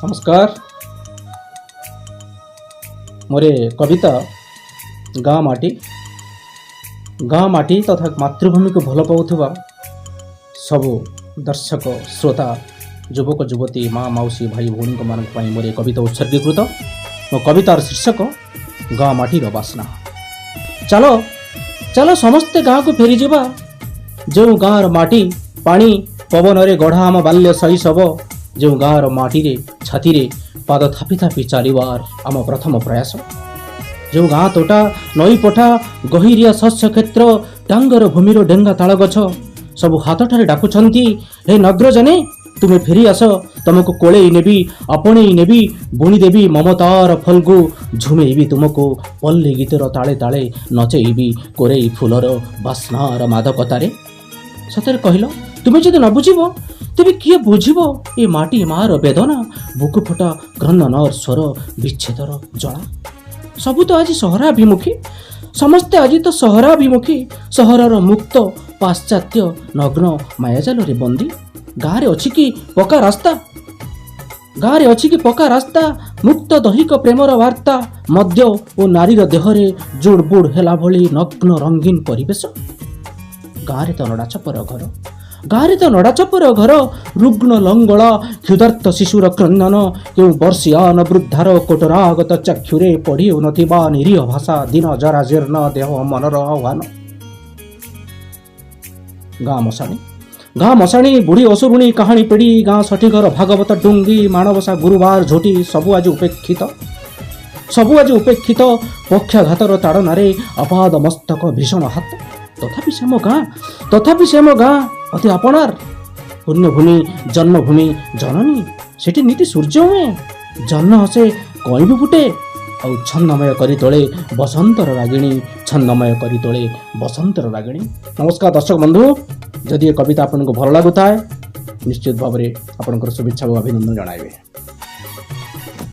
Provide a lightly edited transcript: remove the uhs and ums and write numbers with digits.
ନମସ୍କାର। ମୋର ଏ କବିତା ଗାଁ ମାଟି, ଗାଁ ମାଟି ତଥା ମାତୃଭୂମିକୁ ଭଲ ପାଉଥିବା ସବୁ ଦର୍ଶକ, ଶ୍ରୋତା, ଯୁବକ, ଯୁବତୀ, ମା, ମାଉସୀ, ଭାଇ, ଭଉଣୀଙ୍କ ମାନଙ୍କ ପାଇଁ ମୋର ଏ କବିତା ଉତ୍ସର୍ଗୀକୃତ। ମୋ କବିତାର ଶୀର୍ଷକ ଗାଁ ମାଟିର ବାସ୍ନା। ଚାଲ ଚାଲ, ସମସ୍ତେ ଗାଁକୁ ଫେରିଯିବା। ଯେଉଁ ଗାଁର ମାଟି, ପାଣି, ପବନରେ ଗଢ଼ା ଆମ ବାଲ୍ୟ ଶୈଶବ, ଯେଉଁ ଗାଁର ମାଟିରେ ଛାତିରେ ପାଦ ଥାପି ଥାପି ଚାଲିବାର ଆମ ପ୍ରଥମ ପ୍ରୟାସ, ଯେଉଁ ଗାଁ ତୋଟା, ନଈ ପଠା, ଗହିରିଆ ଶସ୍ୟ କ୍ଷେତ୍ର, ଟାଙ୍ଗର ଭୂମିର ଡେଙ୍ଗା ତାଳ ଗଛ ସବୁ ହାତଠାରେ ଡାକୁଛନ୍ତି, ହେ ନଗ୍ରଜନେ, ତୁମେ ଫେରି ଆସ। ତମକୁ କୋଳେଇ ନେବି, ଆପଣେଇ ନେବି, ବୁଣିଦେବି ମମତାର ଫଲ୍ଗୁ, ଝୁମେଇବି ତୁମକୁ ପଲ୍ଲୀ ଗୀତର ତାଳେ ତାଳେ, ନଚେଇବି କୋରେଇ ଫୁଲର ବାସ୍ନାର ମାଦକତାରେ। ସତରେ କହିଲ, ତୁମେ ଯଦି ନ ବୁଝିବ ତେବେ କିଏ ବୁଝିବ ଏ ମାଟି ମାର ବେଦନା, ବୁକୁ ଫଟା କ୍ରନ୍ଦନର ସ୍ୱର, ବିଚ୍ଛେଦର ଜଳା? ସବୁ ତ ଆଜି ସହରାଭିମୁଖୀ, ସମସ୍ତେ ଆଜି ତ ସହରାଭିମୁଖୀ, ସହରର ମୁକ୍ତ ପାଶ୍ଚାତ୍ୟ ନଗ୍ନ ମାୟାଜାଲରେ ବନ୍ଦୀ। ଗାଁରେ ଅଛି କି ପକ୍କା ରାସ୍ତା? ଗାଁରେ ଅଛି କି ପକ୍କା ରାସ୍ତା, ମୁକ୍ତ ଦୈହିକ ପ୍ରେମର ବାର୍ତ୍ତା, ମଦ୍ୟ ଓ ନାରୀର ଦେହରେ ଜୁଡ଼ବୁଡ଼ ହେଲା ଭଳି ନଗ୍ନ ରଙ୍ଗୀନ ପରିବେଶ? ଗାଁରେ ତ ନଡ଼ା ଛପର ଘର, ଗାଁରେ ତ ନଡ଼ା ଛପର ଘର, ରୁଗ୍ଣ ଲଙ୍ଗଳା କ୍ଷୁଧାର୍ତ ଶିଶୁର କ୍ରନ୍ଦନ, କେଉଁ ବର୍ଷିଆନ ବୃଦ୍ଧାର କୋଟରାଗତ ଚକ୍ଷୁରେ ପଢ଼ି ହେଉନଥିବା ନିରୀହ ଭାଷା, ଦୀନ ଜରାଜୀର୍ଣ୍ଣ ଦେହ ମନର ଆହ୍ୱାନ। ଗାଁ ମଶାଣି, ଗାଁ ମଶାଣି, ବୁଢ଼ୀ ଅସୁରୁଣୀ କାହାଣୀ ପେଡ଼ି, ଗାଁ ଷଠିଘର ଭାଗବତ ଡୁଙ୍ଗି, ମାଣବସା ଗୁରୁବାର ଝୋଟି ସବୁ ଆଜି ଉପେକ୍ଷିତ, ସବୁ ଆଜି ଉପେକ୍ଷିତ ପକ୍ଷାଘାତର ତାଡ଼ନାରେ ଆପାଦ ମସ୍ତକ ଭୀଷଣ ହାତ। ତଥାପି ସେ ମୋ ଗାଁ, ତଥାପି ସେ ମୋ ଗାଁ ଅତି ଆପଣାର। ପୁଣ୍ୟଭୂମି, ଜନ୍ମଭୂମି ଜନନୀ। ସେଠି ନିତି ସୂର୍ଯ୍ୟ ହୁଏ, ଜହ୍ନ ହସେ, କଇଁ ବି ଫୁଟେ, ଆଉ ଛନ୍ଦମୟ କରି ତୋଳେ ବସନ୍ତର ରାଗିଣୀ, ଛନ୍ଦମୟ କରି ତୋଳେ ବସନ୍ତର ରାଗିଣୀ। ନମସ୍କାର ଦର୍ଶକ ବନ୍ଧୁ। ଯଦି ଏ କବିତା ଆପଣଙ୍କୁ ଭଲ ଲାଗୁଥାଏ, ନିଶ୍ଚିତ ଭାବରେ ଆପଣଙ୍କର ଶୁଭେଚ୍ଛା ଓ ଅଭିନନ୍ଦନ ଜଣାଇବେ।